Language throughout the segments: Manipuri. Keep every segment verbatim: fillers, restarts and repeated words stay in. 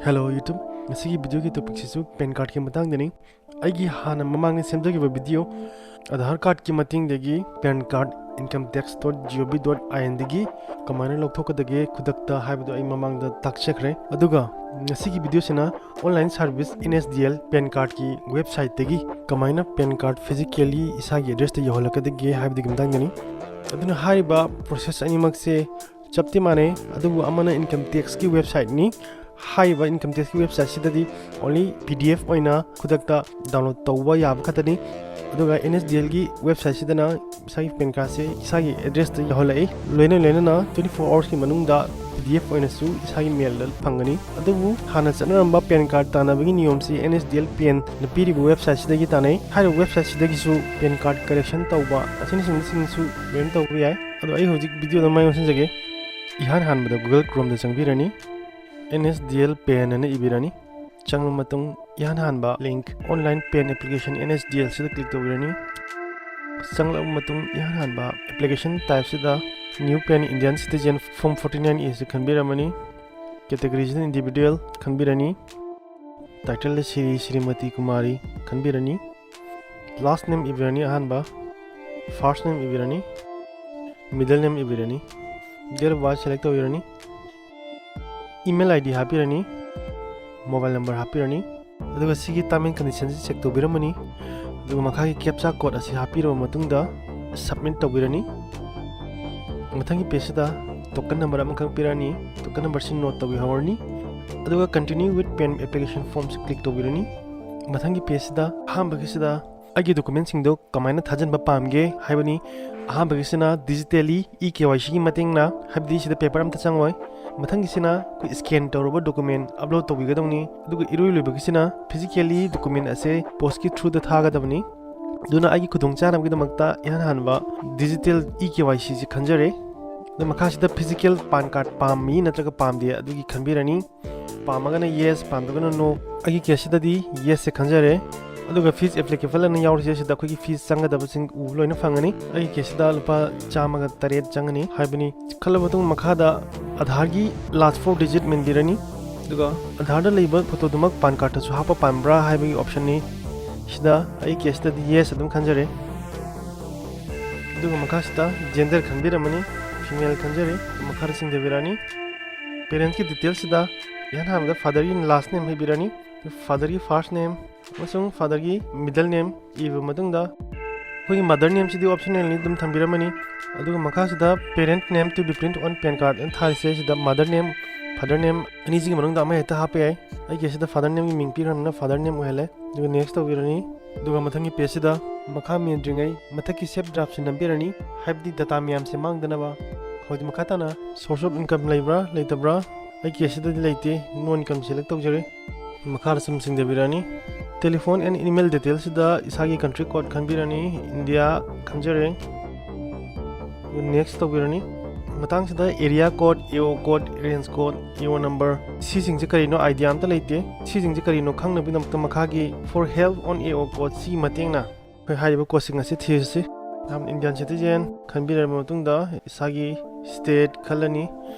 Hello YouTube, ꯉꯁꯤꯒꯤ ꯚꯤꯗꯤꯑꯣꯒꯤ ꯇꯣꯄꯤꯛꯁꯤꯁꯨ ꯄꯦꯟ ꯀꯥꯔꯗꯀꯤ ꯃꯇꯥꯡꯗꯅꯤ꯫ ꯑꯩꯒꯤ ꯍꯥꯟꯅ ꯃꯃꯥꯡꯗ ꯁꯦꯝꯖꯈꯤꯕ ꯚꯤꯗꯤꯑꯣ ꯑꯙꯥꯔ ꯀꯥꯔꯗꯀꯤ ꯃꯇꯦꯡꯗꯒꯤ PAN card income tax dot gov dot in ꯗꯒꯤ ꯀꯃꯥꯏꯅ ꯂꯧꯊꯣꯛꯀꯗꯒꯦ ꯈꯨꯗꯛꯇ ꯍꯥꯏꯕꯗꯣ ꯑꯩ ꯃꯃꯥꯡꯗ ꯇꯥꯛꯆꯈ꯭ꯔꯦ꯫ ꯑꯗꯨꯒ ꯉꯁꯤꯒꯤ ꯚꯤꯗꯤꯑꯣꯁꯤꯅ online service N S D L PAN ꯀꯥꯔꯗꯀꯤ ꯋꯦꯕꯁꯥꯏꯠꯇꯒꯤ ꯀꯃꯥꯏꯅ ꯄꯦꯟ ꯀꯥꯔꯗ physically ꯏꯁꯥꯒꯤ ꯑꯦꯗ꯭ꯔꯦꯁꯇ ꯌꯧꯍꯜꯂꯛꯀꯗꯒꯦ ꯍꯥꯏꯕꯗꯨꯒꯤ ꯃꯇꯥꯡꯗꯅꯤ꯫ ꯑꯗꯨꯅ ꯍꯥꯏꯔꯤꯕ ꯄ꯭ꯔꯣꯁꯦꯁ ꯑꯅꯤꯃꯛꯁꯦ ꯆꯞꯇꯤ ꯃꯥꯟꯅꯩ, ꯑꯗꯨꯕꯨ ꯑꯃꯅ income taxꯀꯤ ꯋꯦꯕꯁꯥꯏꯠꯅꯤ꯫ ꯍꯥꯏꯔꯤꯕ income taxꯀꯤ ꯋꯦꯕꯁꯥꯏꯠꯁꯤꯗꯗꯤ only P D F ꯑꯣꯏꯅ ꯈꯨꯗꯛꯇ download ꯇꯧꯕ ꯌꯥꯕ ꯈꯛꯇꯅꯤ꯫ ꯑꯗꯨꯒ N S D Lꯒꯤ ꯋꯦꯕꯁꯥꯏꯠꯁꯤꯗꯅ ꯏꯁꯥꯒꯤ ꯄꯦꯟ ꯀꯥꯔꯗꯁꯦ ꯏꯁꯥꯒꯤ ꯑꯦꯗ꯭ꯔꯦꯁꯇ ꯌꯧꯍꯜꯂꯛꯏ꯫ ꯂꯣꯏꯅ ꯂꯣꯏꯅꯅ twenty four hoursꯀꯤ ꯃꯅꯨꯡꯗ P D F ꯑꯣꯏꯅꯁꯨ ꯏꯁꯥꯒꯤ ꯃꯦꯜꯗ ꯐꯪꯒꯅꯤ꯫ ꯑꯗꯨꯕꯨ ꯍꯥꯟꯅ ꯆꯠꯅꯔꯝꯕ ꯄꯦꯟ ꯀꯥꯔꯗ ꯇꯥꯟꯅꯕꯒꯤ ꯅꯤꯌꯣꯝꯁꯤ N S D L ꯄꯦꯟꯅ ꯄꯤꯔꯤꯕ ꯋꯦꯕꯁꯥꯏꯠꯁꯤꯗꯒꯤ ꯇꯥꯟꯅꯩ꯫ ꯍꯥꯏꯔꯤꯕ ꯋꯦꯕꯁꯥꯏꯠꯁꯤꯗꯒꯤꯁꯨ ꯄꯦꯟ ꯀꯥꯔꯗ correction ꯇꯧꯕ ꯑꯁꯤꯅꯆꯤꯡꯕꯁꯤꯡꯁꯨ ꯂꯣꯏꯅ ꯇꯧꯕ ꯌꯥꯏ꯫ ꯑꯗꯣ ꯑꯩ ꯍꯧꯖꯤꯛ ꯚꯤꯗꯤꯑꯣꯗ ꯃꯥꯏ ꯑꯣꯟꯁꯤꯟꯖꯒꯦ꯫ ꯏꯍꯥꯟ ꯍꯥꯟꯕꯗ Google Chromeꯗ ꯆꯪꯕꯤꯔꯅꯤ꯫ N S D L PAN ꯑꯅ ꯏꯕꯤꯔꯅꯤ꯫ ꯆꯪꯂꯕ ꯃꯇꯨꯡ ꯏꯍꯥꯟ ꯍꯥꯟꯕ link online pen application N S D L ꯁꯤꯗ click ꯇꯧꯕꯤꯔꯅꯤ꯫ ꯆꯪꯂꯕ ꯃꯇꯨꯡ ꯏꯍꯥꯟ ꯍꯥꯟꯕ application typeꯁꯤꯗ New pen Indian citizen form forty nine A ꯁꯤ ꯈꯟꯕꯤꯔꯝꯃꯅꯤ꯫ Categoryꯁꯤꯅ individual ꯈꯟꯕꯤꯔꯅꯤ꯫ Titleꯗ Shri Shrimati Kumari ꯈꯟꯕꯤꯔꯅꯤ꯫ Last name ꯏꯕꯤꯔꯅꯤ ꯑꯍꯥꯟꯕ, first name ꯏꯕꯤꯔꯅꯤ, middle name ꯏꯕꯤꯔꯅꯤ, date of birth select ꯇꯧꯕꯤꯔꯅꯤ, email I D ꯍꯥꯞꯄꯤꯔꯅꯤ, mobile number ꯍꯥꯞꯄꯤꯔꯅꯤ꯫ ꯑꯗꯨꯒ ꯁꯤꯒꯤ term and conditionꯁꯤ check ꯇꯧꯕꯤꯔꯝꯃꯅꯤ꯫ ꯑꯗꯨꯒ ꯃꯈꯥꯒꯤ captcha code ꯑꯁꯤ ꯍꯥꯞꯄꯤꯔꯕ ꯃꯇꯨꯡꯗ submit ꯇꯧꯕꯤꯔꯅꯤ꯫ ꯃꯊꯪꯒꯤ pageꯁꯤꯗ token number ꯑꯃꯈꯛ ꯄꯤꯔꯛꯑꯅꯤ꯫ Token numberꯁꯤ note ꯇꯧꯕꯤꯍꯧꯔꯅꯤ꯫ ꯑꯗꯨꯒ continue with pen application formꯁꯤ click ꯇꯧꯕꯤꯔꯅꯤ꯫ ꯃꯊꯪꯒꯤ pageꯁꯤꯗ ꯑꯍꯥꯟꯕꯒꯤꯁꯤꯗ ꯑꯩꯒꯤ documentꯁꯤꯡꯗꯣ ꯀꯃꯥꯏꯅ ꯊꯥꯖꯤꯟꯕ ꯄꯥꯝꯒꯦ ꯍꯥꯏꯕꯅꯤ꯫ ꯑꯍꯥꯟꯕꯒꯤꯁꯤꯅ digitally E K Y Cꯒꯤ ꯃꯇꯦꯡꯅ, ꯍꯥꯏꯕꯗꯤ ꯁꯤꯗ paper ꯑꯝꯇ ꯆꯪꯉꯣꯏ꯫ ꯃꯊꯪꯒꯤꯁꯤꯅ ꯑꯩꯈꯣꯏ scan ꯇꯧꯔꯕ document upload ꯇꯧꯕꯤꯒꯗꯧꯅꯤ꯫ ꯑꯗꯨꯒ ꯏꯔꯣꯏ ꯂꯣꯏꯕꯒꯤꯁꯤꯅ physically document ꯑꯁꯦ postꯀꯤ throughꯗ ꯊꯥꯒꯗꯕꯅꯤ꯫ ꯑꯗꯨꯅ ꯑꯩꯒꯤ ꯈꯨꯗꯣꯡꯆꯥꯅꯕꯒꯤꯗꯃꯛꯇ ꯏꯍꯥꯟ ꯍꯥꯟꯕ digital E K Y Cꯁꯤ ꯈꯟꯖꯔꯦ꯫ ꯑꯗꯨ ꯃꯈꯥꯁꯤꯗ physical PAN card ꯄꯥꯝꯃꯤ ꯅꯠꯇ꯭ꯔꯒ ꯄꯥꯝꯗꯦ ꯑꯗꯨꯒꯤ ꯈꯟꯕꯤꯔꯅꯤ꯫ ꯄꯥꯝꯃꯒꯅ yes, ꯄꯥꯝꯗ꯭ꯔꯒꯅ no꯫ ꯑꯩꯒꯤ caseꯁꯤꯗꯗꯤ yesꯁꯦ ꯈꯟꯖꯔꯦ꯫ ꯑꯗꯨꯒ fees applicable ꯑꯅ ꯌꯥꯎꯔꯤꯁꯦ ꯁꯤꯗ ꯑꯩꯈꯣꯏꯒꯤ fees ꯆꯪꯒꯗꯕꯁꯤꯡ ꯎꯕ ꯂꯣꯏꯅ ꯐꯪꯒꯅꯤ꯫ ꯑꯩꯒꯤ caseꯁꯤꯗ ꯂꯨꯄꯥ ꯆꯥꯝꯃꯒ ꯇꯔꯦꯠ ꯆꯪꯒꯅꯤ ꯍꯥꯏꯕꯅꯤ꯫ ꯈꯜꯂꯕ ꯃꯇꯨꯡ ꯃꯈꯥꯗ ꯑꯙꯥꯔꯒꯤ last four digit ꯃꯦꯟꯕꯤꯔꯅꯤ꯫ ꯑꯗꯨꯒ ꯑꯙꯥꯔꯗ ꯂꯩꯕ ꯐꯣꯇꯣꯗꯨꯃꯛ ꯄꯥꯟ ꯀꯥꯔꯗꯇꯁꯨ ꯍꯥꯞꯄ ꯄꯥꯝꯕ꯭ꯔꯥ ꯍꯥꯏꯕꯒꯤ ꯑꯣꯞꯁꯟꯅꯤ꯫ ꯁꯤꯗ ꯑꯩ ꯀꯦꯁꯇꯗꯤ ꯌꯦꯁ ꯑꯗꯨꯝ ꯈꯟꯖꯔꯦ꯫ ꯑꯗꯨꯒ ꯃꯈꯥꯁꯤꯗ ꯖꯦꯟꯗꯔ ꯈꯟꯕꯤꯔꯝꯃꯅꯤ, ꯐꯤꯃꯦꯜ ꯈꯟꯖꯔꯦ꯫ ꯃꯈꯥꯗ ꯆꯤꯡꯊꯕꯤꯔꯛꯑꯅꯤ꯫ ꯄꯦꯔꯦꯟꯁꯀꯤ ꯗꯤꯇꯦꯜꯁꯤꯗ ꯏꯍꯥꯟ ꯍꯥꯟꯕꯗ ꯐꯥꯗꯔꯒꯤ ꯂꯥꯁ ꯅꯦꯝ ꯍꯥꯏꯕꯤꯔꯅꯤ, ꯐꯥꯗꯔꯒꯤ ꯐꯥꯔꯁ ꯅꯦꯝ ꯑꯃꯁꯨꯡ ꯐꯥꯗꯔꯒꯤ ꯃꯤꯗꯜ ꯅꯦꯝ ꯏꯔꯕ ꯃꯇꯨꯡꯗ ꯑꯩꯈꯣꯏꯒꯤ ꯃꯥꯗꯔ ꯅꯦꯝꯁꯤꯗꯤ ꯑꯣꯞꯁꯅꯦꯜꯅꯤ, ꯑꯗꯨꯝ ꯊꯝꯕꯤꯔꯝꯃꯅꯤ꯫ ꯑꯗꯨꯒ ꯃꯈꯥꯁꯤꯗ parent name to be print on pan card ꯑꯅ ꯊꯥꯔꯤꯁꯦ, ꯁꯤꯗ ꯃꯥꯗꯔ ꯅꯦꯝ, ꯐꯥꯗꯔ ꯅꯦꯝ ꯑꯅꯤꯁꯤꯒꯤ ꯃꯅꯨꯡꯗ ꯑꯃ ꯍꯦꯛꯇ ꯍꯥꯞꯄ ꯌꯥꯏ꯫ ꯑꯩꯒꯤ ꯑꯁꯤꯗ ꯐꯥꯗꯔ ꯅꯦꯝꯒꯤ ꯃꯤꯡ ꯄꯤꯈ꯭ꯔꯕꯅꯤꯅ ꯐꯥꯗꯔ ꯅꯦꯝ ꯑꯣꯏꯍꯜꯂꯦ꯫ ꯑꯗꯨꯒ ꯅꯦꯛꯁ ꯇꯧꯕꯤꯔꯅꯤ꯫ ꯑꯗꯨꯒ ꯃꯊꯪꯒꯤ ꯄꯦꯖꯁꯤꯗ ꯃꯈꯥ ꯃꯦꯟꯗ꯭ꯔꯤꯉꯩ ꯃꯊꯛꯀꯤ ꯁꯦꯞ ꯗ꯭ꯔꯥꯐꯁꯤ ꯅꯝꯕꯤꯔꯅꯤ, ꯍꯥꯏꯕꯗꯤ ꯗꯇꯥ ꯃꯌꯥꯝꯁꯦ ꯃꯥꯡꯗꯅꯕ꯫ ꯍꯧꯖꯤꯛ ꯃꯈꯥ ꯇꯥꯅ source of income ꯂꯩꯕ꯭ꯔꯥ ꯂꯩꯇꯕ꯭ꯔꯥ? ꯑꯩ ꯀꯦꯁꯁꯤꯗꯗꯤ ꯂꯩꯇꯦ, ꯅꯣ ꯏꯟꯀꯝ ꯁꯦꯂꯦꯛ ꯇꯧꯖꯔꯦ꯫ ꯃꯈꯥꯗ ꯁꯨꯝ ꯆꯤꯡꯊꯕꯤꯔꯛꯑꯅꯤ꯫ Telephone and email detailsꯁꯤꯗ ꯏꯁꯥꯒꯤ country code ꯈꯟꯕꯤꯔꯅꯤ, ꯏꯟꯗꯤꯌꯥ ꯈꯟꯖꯔꯦ꯫ ꯅꯦꯛꯁ ꯇꯧꯕꯤꯔꯅꯤ꯫ ꯃꯇꯥꯡꯁꯤꯗ area code, AO code, range code, AO number ꯁꯤꯁꯤꯡꯁꯦ ꯀꯔꯤꯅꯣ ꯑꯥꯏꯗꯤꯌꯥ ꯑꯝꯇ ꯂꯩꯇꯦ꯫ ꯁꯤꯁꯤꯡꯁꯦ ꯀꯔꯤꯅꯣ ꯈꯪꯅꯕꯒꯤꯗꯃꯛꯇ ꯃꯈꯥꯒꯤ for help on AO code ꯁꯤꯒꯤ ꯃꯇꯦꯡꯅ ꯑꯩꯈꯣꯏ ꯍꯥꯏꯔꯤꯕ ꯀꯣꯗꯁꯤꯡ ꯑꯁꯤ ꯊꯤꯔꯁꯤ꯫ ꯌꯥꯝ Indian citizen ꯈꯟꯕꯤꯔꯕ ꯃꯇꯨꯡꯗ ꯏꯁꯥꯒꯤ state ꯈꯜꯂꯅꯤ,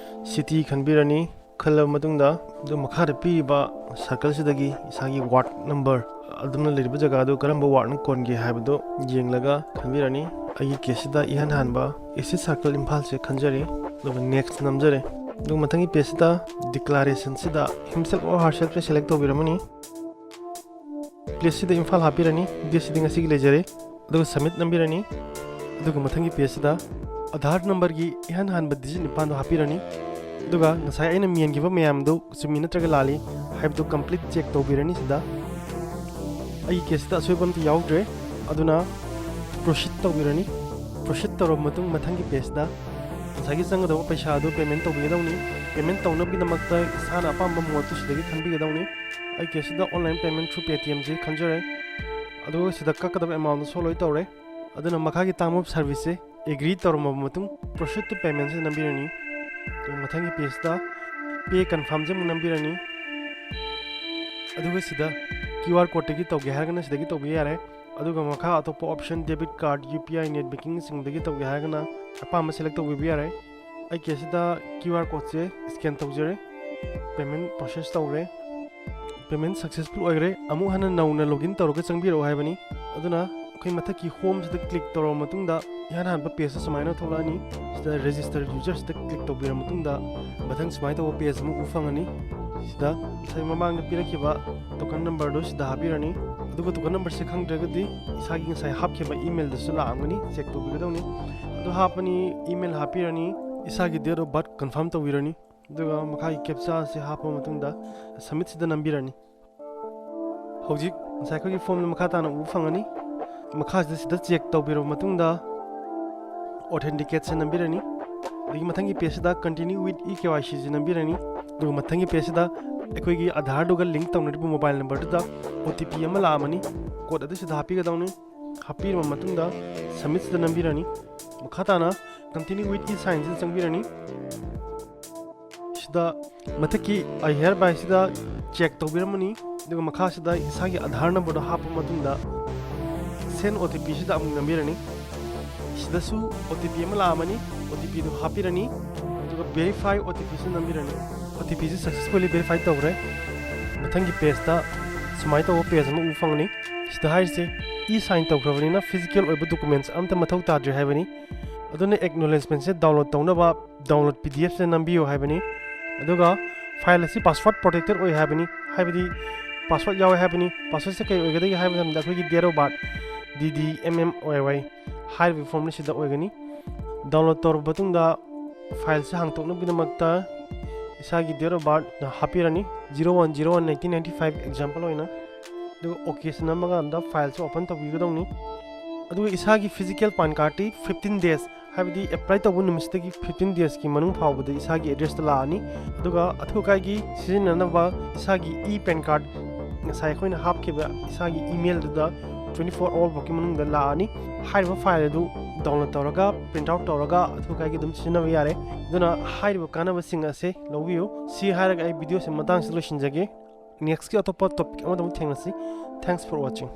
city ꯈꯟꯕꯤꯔꯅꯤ꯫ ꯈꯜꯂꯕ ꯃꯇꯨꯡꯗ ꯑꯗꯨ ꯃꯈꯥꯗ ꯄꯤꯔꯤꯕ circleꯁꯤꯗꯒꯤ ꯏꯁꯥꯒꯤ ward number, ꯑꯗꯨꯝꯅ ꯂꯩꯔꯤꯕ ꯖꯒꯥꯗꯨ ꯀꯔꯝꯕ wardꯅ ꯀꯣꯟꯒꯦ ꯍꯥꯏꯕꯗꯨ ꯌꯦꯡꯂꯒ ꯈꯟꯕꯤꯔꯅꯤ꯫ ꯑꯩꯒꯤ ꯀꯦꯁꯁꯤꯗ ꯏꯍꯥꯟ ꯍꯥꯟꯕ East Circle ꯏꯝꯐꯥꯜꯁꯦ ꯈꯟꯖꯔꯦ, ꯑꯗꯨꯒ next ꯅꯝꯖꯔꯦ꯫ ꯑꯗꯨꯒ ꯃꯊꯪꯒꯤ ꯄꯦꯖꯁꯤꯗ declarationꯁꯤꯗ himself or herselfꯁꯦ select ꯇꯧꯕꯤꯔꯝꯃꯅꯤ꯫ ꯄ꯭ꯂꯦꯁꯁꯤꯗ ꯏꯝꯐꯥꯜ ꯍꯥꯞꯄꯤꯔꯅꯤ, ꯗꯦꯠꯁꯤꯗꯤ ꯉꯁꯤꯒꯤ ꯂꯩꯖꯔꯦ, ꯑꯗꯨꯒ submit ꯅꯝꯕꯤꯔꯅꯤ꯫ ꯑꯗꯨꯒ ꯃꯊꯪꯒꯤ ꯄꯦꯖꯁꯤꯗ ꯑꯙꯥꯔ ꯅꯝꯕꯔꯒꯤ ꯏꯍꯥꯟ ꯍꯥꯟꯕ ꯗꯤꯖꯤꯠ ꯅꯤꯄꯥꯟꯗꯣ ꯍꯥꯞꯄꯤꯔꯅꯤ꯫ ꯑꯗꯨꯒ ꯉꯁꯥꯏ ꯑꯩꯅ ꯃꯦꯟꯈꯤꯕ ꯃꯌꯥꯝꯗꯨ ꯆꯨꯝꯃꯤ ꯅꯠꯇ꯭ꯔꯒ ꯂꯥꯜꯂꯤ ꯍꯥꯏꯕꯗꯨ complete check ꯇꯧꯕꯤꯔꯅꯤ꯫ ꯁꯤꯗ ꯑꯩꯒꯤ ꯀꯦꯁꯁꯤꯗ ꯑꯁꯣꯏꯕ ꯑꯝꯇ ꯌꯥꯎꯗ꯭ꯔꯦ, ꯑꯗꯨꯅ proceed ꯇꯧꯕꯤꯔꯅꯤ꯫ Proceed ꯇꯧꯔꯕ ꯃꯇꯨꯡ ꯃꯊꯪꯒꯤ ꯄꯦꯖꯇ ꯉꯁꯥꯏꯒꯤ ꯆꯪꯒꯗꯕ ꯄꯩꯁꯥ ꯑꯗꯨ payment ꯇꯧꯕꯤꯒꯗꯧꯅꯤ꯫ Payment ꯇꯧꯅꯕꯒꯤꯗꯃꯛꯇ ꯏꯁꯥꯅ ꯑꯄꯥꯝꯕ ꯃꯣꯠꯇꯨ ꯁꯤꯗꯒꯤ ꯈꯟꯕꯤꯒꯗꯧꯅꯤ꯫ ꯑꯩ ꯀꯦꯁꯁꯤꯗ online payment through Paytmꯁꯦ ꯈꯟꯖꯔꯦ꯫ ꯑꯗꯨꯒ ꯁꯤꯗ ꯀꯛꯀꯗꯕ amountꯗꯨ show ꯂꯣꯏ ꯇꯧꯔꯦ꯫ ꯑꯗꯨꯅ ꯃꯈꯥꯒꯤ term of serviceꯁꯦ agree ꯇꯧꯔꯝꯃꯕ ꯃꯇꯨꯡ proceed to paymentꯁꯤꯗ ꯅꯝꯕꯤꯔꯅꯤ꯫ ꯑꯗꯨꯒ ꯃꯊꯪꯒꯤ ꯄꯦꯖꯇ pay confirmꯁꯦ ꯑꯃꯨꯛ ꯅꯝꯕꯤꯔꯅꯤ꯫ ꯑꯗꯨꯒ ꯁꯤꯗ QR codeꯇꯒꯤ ꯇꯧꯒꯦ ꯍꯥꯏꯔꯒꯅ ꯁꯤꯗꯒꯤ ꯇꯧꯕ ꯌꯥꯔꯦ꯫ ꯑꯗꯨꯒ ꯃꯈꯥ ꯑꯇꯣꯞꯄ option debit card, UPI, net bankingꯅꯆꯤꯡꯕꯗꯒꯤ ꯇꯧꯒꯦ ꯍꯥꯏꯔꯒꯅ ꯑꯄꯥꯝꯕ select ꯇꯧꯕꯤꯕ ꯌꯥꯔꯦ꯫ ꯑꯩ ꯀꯦꯁꯁꯤꯗ QR codeꯁꯦ scan ꯇꯧꯖꯔꯦ꯫ Payment process ꯇꯧꯔꯦ, payment successful ꯑꯣꯏꯈ꯭ꯔꯦ꯫ ꯑꯃꯨꯛ ꯍꯟꯅ ꯅꯧꯅ login ꯇꯧꯔꯒ ꯆꯪꯕꯤꯔꯛꯑꯣ ꯍꯥꯏꯕꯅꯤ꯫ ꯑꯗꯨꯅ ꯑꯩꯈꯣꯏ ꯃꯊꯛꯀꯤ homeꯁꯤꯗ click ꯇꯧꯔꯕ ꯃꯇꯨꯡꯗ, ꯏꯍꯥꯟ ꯍꯥꯟꯕ pageꯇ ꯁꯨꯃꯥꯏꯅ ꯊꯣꯛꯂꯛꯑꯅꯤ꯫ ꯁꯤꯗ register userꯁꯤꯗ click ꯇꯧꯕꯤꯔꯕ ꯃꯇꯨꯡꯗ, ꯃꯊꯪ ꯁꯨꯃꯥꯏꯅ ꯇꯧꯕ page ꯑꯃ ꯎꯕ ꯐꯪꯒꯅꯤ꯫ ꯁꯤꯗ ꯉꯁꯥꯏ ꯃꯃꯥꯡꯗ ꯄꯤꯔꯛꯈꯤꯕ token numberꯗꯨ ꯁꯤꯗ ꯍꯥꯞꯄꯤꯔꯅꯤ꯫ ꯑꯗꯨꯒ token numberꯁꯦ ꯈꯪꯗ꯭ꯔꯒꯗꯤ, ꯏꯁꯥꯒꯤ ꯉꯁꯥꯏ ꯍꯥꯞꯈꯤꯕ emailꯗꯁꯨ ꯂꯥꯛꯑꯝꯒꯅꯤ, check ꯇꯧꯕꯤꯒꯗꯧꯅꯤ꯫ ꯑꯗꯨ ꯍꯥꯞꯄꯅꯤ, email ꯍꯥꯞꯄꯤꯔꯅꯤ, ꯏꯁꯥꯒꯤ date of birth confirm ꯇꯧꯕꯤꯔꯅꯤ꯫ ꯑꯗꯨꯒ ꯃꯈꯥꯒꯤ captchaꯁꯦ ꯍꯥꯞꯄ ꯃꯇꯨꯡꯗ, submitꯁꯤꯗ ꯅꯝꯕꯤꯔꯅꯤ꯫ ꯍꯧꯖꯤꯛ ꯉꯁꯥꯏ ꯑꯩꯈꯣꯏꯒꯤ formꯗꯨ ꯃꯈꯥ ꯇꯥꯅ ꯎꯕ ꯐꯪꯒꯅꯤ꯫ ꯃꯈꯥꯁꯤꯗ, ꯁꯤꯗ check ꯇꯧꯕꯤꯔꯕ ꯃꯇꯨꯡꯗ, Authenticateꯁꯦ ꯅꯝꯕꯤꯔꯅꯤ꯫ ꯑꯗꯒꯤ ꯃꯊꯪꯒꯤ pageꯁꯤꯗ Continue with eKYCꯁꯦ ꯅꯝꯕꯤꯔꯅꯤ꯫ ꯑꯗꯨꯒ ꯃꯊꯪꯒꯤ pageꯁꯤꯗ ꯑꯩꯈꯣꯏꯒꯤ Aadhaarꯗꯨꯒ link ꯇꯧꯅꯔꯤꯕ mobile numberꯗꯨꯗ OTP ꯑꯃ ꯂꯥꯛꯑꯝꯃꯅꯤ꯫ Code ꯑꯗꯨ ꯁꯤꯗ ꯍꯥꯞꯄꯤꯒꯗꯧꯅꯤ꯫ ꯍꯥꯞꯄꯤꯔꯕ ꯃꯇꯨꯡꯗ, Submitꯁꯤꯗ ꯅꯝꯕꯤꯔꯅꯤ꯫ ꯃꯈꯥ ꯇꯥꯅ Continue with eSignꯁꯤꯗ ꯆꯪꯕꯤꯔꯅꯤ꯫ ꯁꯤꯗ ꯃꯊꯛꯀꯤ I hereby ꯁꯤꯗ check ꯇꯧꯕꯤꯔꯝꯃꯅꯤ꯫ ꯑꯗꯨꯒ ꯃꯈꯥꯁꯤꯗ ꯏꯁꯥꯒꯤ Aadhaar numberꯗꯣ ꯍꯥꯞꯄ ꯃꯇꯨꯡꯗ, Send OTPꯁꯤꯗ ꯑꯃꯨꯛ ꯅꯝꯕꯤꯔꯅꯤ꯫ ꯁꯤꯗꯁꯨ OTP ꯑꯃ ꯂꯥꯛꯑꯝꯃꯅꯤ, OTPꯗꯨ ꯍꯥꯞꯄꯤꯔꯅꯤ꯫ ꯑꯗꯨꯒ Verify OTPꯁꯤꯗ ꯅꯝꯕꯤꯔꯅꯤ꯫ OTPꯁꯤ successfully verify ꯇꯧꯈ꯭ꯔꯦ꯫ ꯃꯊꯪꯒꯤ pageꯇ ꯁꯨꯃꯥꯏꯅ ꯇꯧꯕ page ꯑꯃ ꯎꯕ ꯐꯪꯒꯅꯤ꯫ ꯁꯤꯗ ꯍꯥꯏꯔꯤꯁꯦ, eSign ꯇꯧꯈ꯭ꯔꯕꯅꯤꯅ physical ꯑꯣꯏꯕ documents ꯑꯝꯇ ꯃꯊꯧ ꯇꯥꯗ꯭ꯔꯦ ꯍꯥꯏꯕꯅꯤ꯫ ꯑꯗꯨꯅ acknowledgementꯁꯦ download ꯇꯧꯅꯕ download PDFꯁꯦ ꯅꯝꯕꯤꯌꯨ ꯍꯥꯏꯕꯅꯤ꯫ ꯑꯗꯨꯒ file ꯑꯁꯤ password protected ꯑꯣꯏ ꯍꯥꯏꯕꯅꯤ, ꯍꯥꯏꯕꯗꯤ password ꯌꯥꯎꯋꯦ ꯍꯥꯏꯕꯅꯤ꯫ Passwordꯁꯦ ꯀꯩ ꯑꯣꯏꯒꯗꯒꯦ ꯍꯥꯏꯕ ꯃꯇꯝꯗ, ꯑꯩꯈꯣꯏꯒꯤ date of birth, DD MMYY ꯍꯥꯏꯔꯤꯕ formꯁꯤꯗ ꯑꯣꯏꯒꯅꯤ꯫ Download ꯇꯧꯔꯕ ꯃꯇꯨꯡꯗ, fileꯁꯦ ꯍꯥꯡꯇꯣꯛꯅꯕꯒꯤꯗꯃꯛꯇ ꯏꯁꯥꯒꯤ date of birth ꯍꯥꯞꯄꯤꯔꯅꯤ, zero one zero one nineteen ninety five example ꯑꯣꯏꯅ꯫ ꯑꯗꯨꯒ OKꯁꯦ ꯅꯝꯃꯀꯥꯟꯗ fileꯁꯦ open ꯇꯧꯕꯤꯒꯗꯧꯅꯤ꯫ ꯑꯗꯨꯒ ꯏꯁꯥꯒꯤ physical PAN cardꯇꯤ fifteen days, ꯍꯥꯏꯕꯗꯤ apply ꯇꯧꯕ ꯅꯨꯃꯤꯠꯁꯤꯗꯒꯤ fifteen daysꯀꯤ ꯃꯅꯨꯡ ꯐꯥꯎꯕꯗ ꯏꯁꯥꯒꯤ addressꯇ ꯂꯥꯛꯑꯅꯤ꯫ ꯑꯗꯨꯒ ꯑꯊꯨ ꯑꯀꯥꯏꯒꯤ ꯁꯤꯖꯤꯟꯅꯅꯕ ꯏꯁꯥꯒꯤ e-PAN card, ꯉꯁꯥꯏ ꯑꯩꯈꯣꯏꯅ ꯍꯥꯞꯈꯤꯕ ꯏꯁꯥꯒꯤ emailꯗꯨꯗ twenty four hour ꯐꯥꯎꯒꯤ ꯃꯅꯨꯡꯗ ꯂꯥꯛꯑꯅꯤ꯫ ꯍꯥꯏꯔꯤꯕ file ꯑꯗꯨ download ꯇꯧꯔꯒ, print out ꯇꯧꯔꯒ ꯑꯊꯨ ꯑꯀꯥꯏꯒꯤ ꯑꯗꯨꯝ ꯁꯤꯖꯤꯟꯅꯕ ꯌꯥꯔꯦ꯫ ꯑꯗꯨꯅ ꯍꯥꯏꯔꯤꯕ ꯀꯥꯟꯅꯕꯁꯤꯡ ꯑꯁꯦ ꯂꯧꯕꯤꯌꯨ꯫ ꯁꯤ ꯍꯥꯏꯔꯒ ꯑꯩ videoꯁꯦ ꯃꯇꯥꯡꯁꯤꯗ ꯂꯣꯏꯁꯤꯟꯖꯒꯦ꯫ Nextꯀꯤ ꯑꯇꯣꯞꯄ topic ꯑꯃꯗ ꯑꯃꯨꯛ ꯊꯦꯡꯅꯁꯤ꯫ Thanks for watching.